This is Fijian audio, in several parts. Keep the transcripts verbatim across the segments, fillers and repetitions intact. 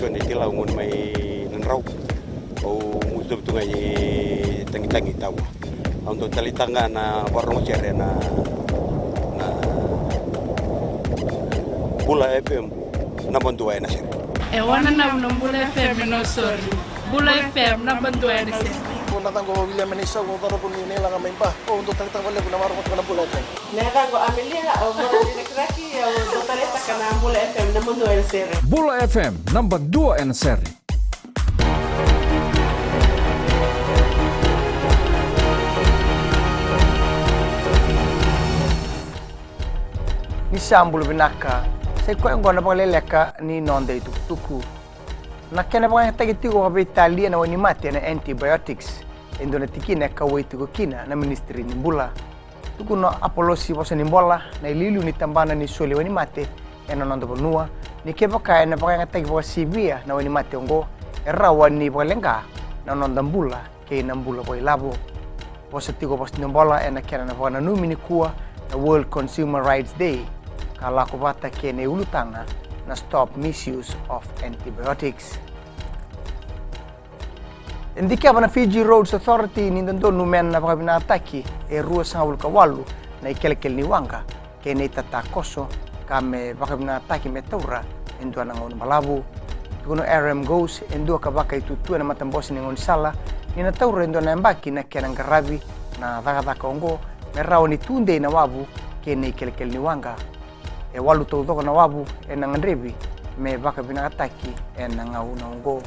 Ni tilau goni mai na drau. Au mutu tu ga i tagitagi tawa. Au dau taleitaka ga na vakarorogo sere na, na Bula F M naba dua ena sere. E wananavu na Bula F M e Nausori. Bula F M naba dua ena sere. Ko na caqo William Menisau, ko caravu ni neilaga mai Ba. Au dau taleitaka vakalevu na vakarorogo na Bula F M. Na yacaqu Amelia, au marama ni Rakiraki, au dau taleitaka na Bula F M naba dua ena sere. Bula F M naba dua ena sere. Ni sa bula vinaka, sa i koya oqo na vakaleleka ni noda itukutuku. Na kena vakayagataki tiko vakaveitalia na wainimate ena antibiotics, e dua na tikina e kauwai tiko kina na Ministry ni Bula. Tukuna o Apolosi Vosanibola, na iliuliu ni tabana ni soli wainimate ena noda vanua, ni kevaka ena vakayagataki vakasivia na wainimate oqo, e rawa ni vakaleqa na noda bula kei na bula vakailavo. Vosa tiko Vosanibola ena kena na vakananumi nikua na World Consumer Rights Day, ka lako vata kei na iulutaga na Stop Misuse of Antibiotics. E dikeva na Fiji Roads Authority ni dodonu me na vakavinakataki e ruasagavulu ka walu na ikelekele ni waqa kei na itatakoso, ka me vakavinakataki me taura e dua na gauna balavu. Tukuna o R M Ghosh, e dua ka vakaitutu ena matabose ni gaunisala, ni na taura e dua na yabaki na kena qaravi na cakacaka oqo me rawa ni tudei na wavu kei na ikelekele ni waqa. E walu taucoko na wavu ena gadrevi me vakavinakataki ena gauna oqo.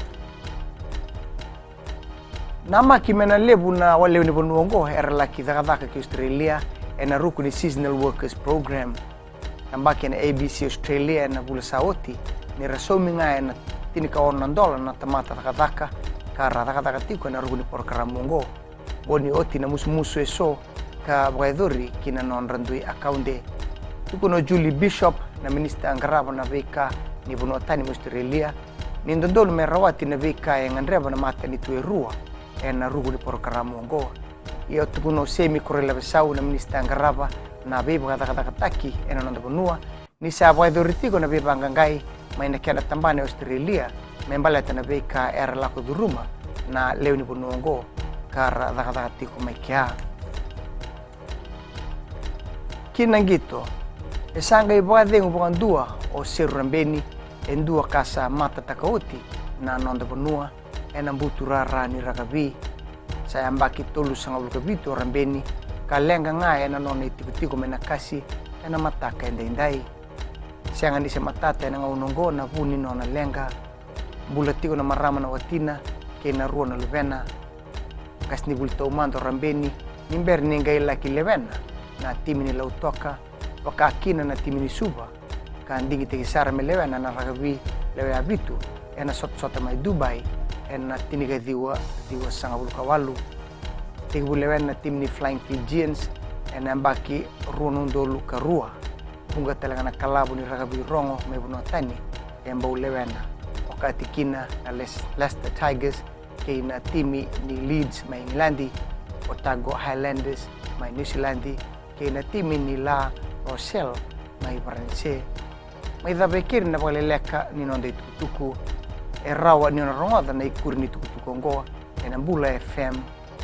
Namaki me na levu na walewa ni vanua oqo era laki cakacaka ki Australia ena ruku ni Seasonal Workers Program. Tabaki ena A B C Australia ena vula sa oti, ni ra saumi ga ena tinikaono na dola na tamata cakacaka ka ra cakacaka tiko ena ruku ni porokaramu oqo. Qo ni oti na musumusu eso ka vakayacori ki na nodra dui akaude. Tukuna o Julie Bishop, na minisita qarava na veika ni vanua tani mai Australia, ni dodonu me rawati na veika e gadreva na matanitu e rua ena ruku ni porokaramu oqo. Ia tukuna o Semi Koroilavesau, na minisita qarava na veivakacakacakataki ena noda vanua, ni sa vakayacori tiko na veivaqaqai mai na kena tabana e Australia me baleta na veika era lako curuma na lewe ni vanua oqo ka ra cakacaka tiko mai kea. Ki na qito, e sa qai vakacegu vakadua o Seru Rabeni, e dua ka sa matataka oti na noda vanua ena buturara ni rakavi. Sa yabaki tolusagavulu ka vitu o Rabeni, ka leqa ga ena nona itikotiko mai Nakasi ena mataka edaidai. Sega ni se matata ena gauna oqo na vu ni nona leqa. Bula tiko na marama na watina kei na rua na luvena. Qasenivuli taumada o Rabeni ni bera ni qai laki lewena na timi ni Lautoka, vaka kina na timi ni Suva, ka digitaki sara me lewena na rakavi lewe vitu ena sotasota mai Dubai ena tinikaciwa ciwasagavulu ka walu. Tekivu lewena na timi ni Flying Fijians ena yabaki rua na udolu ka rua. Vuqa tale ga na kalavu ni rakavi rogo mai vanua tani e bau lewena, okati kina na Les-, Leicester Tigers kei na timi ni Leeds mai Igiladi, Otago Highlanders mai Niusiladi, kei na timi ni La Rochelle mai Varanise. Mai cava e keri na vakaleleka ni noda itukutuku. E rawa ni o na rogoca na ikuri ni tukutuku oqo ena Bula F M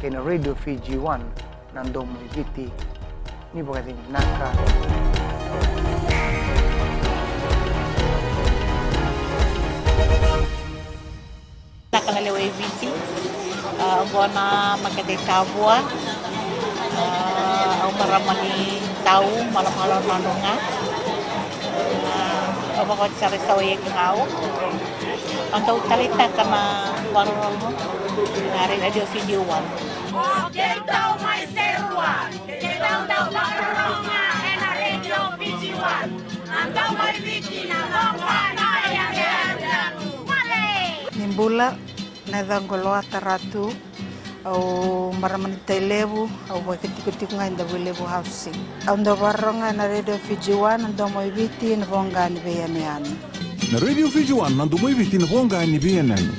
kei na Radio Fiji One, na domo i Viti. Ni vakacegu vinaka. Vinaka na lewe i Viti. A, oqo na makete i Kavua. A, au marama ni Tau, Malomalo, Nadroga. A, au vakaoti sara i Sawa i Ekigau. Au dau taleitaka na vakarorogo na Radio Fiji One. O keitou mai Serua, keitou dau vakarorogo ena Radio Fiji One. Na domo i Viti, na domo i Viti. Ni bula, na yacaqu o Loata Ratu, au marama ni Tailevu, au vakaitikotiko ga e Davuilevu Housing. Au dau vakarorogo ena Radio Fiji One, na domo i Viti, na voqa ni veiyanuyanu. Na Radio Fiji One, na domo i Viti, na voqa ni veiyanuyanu.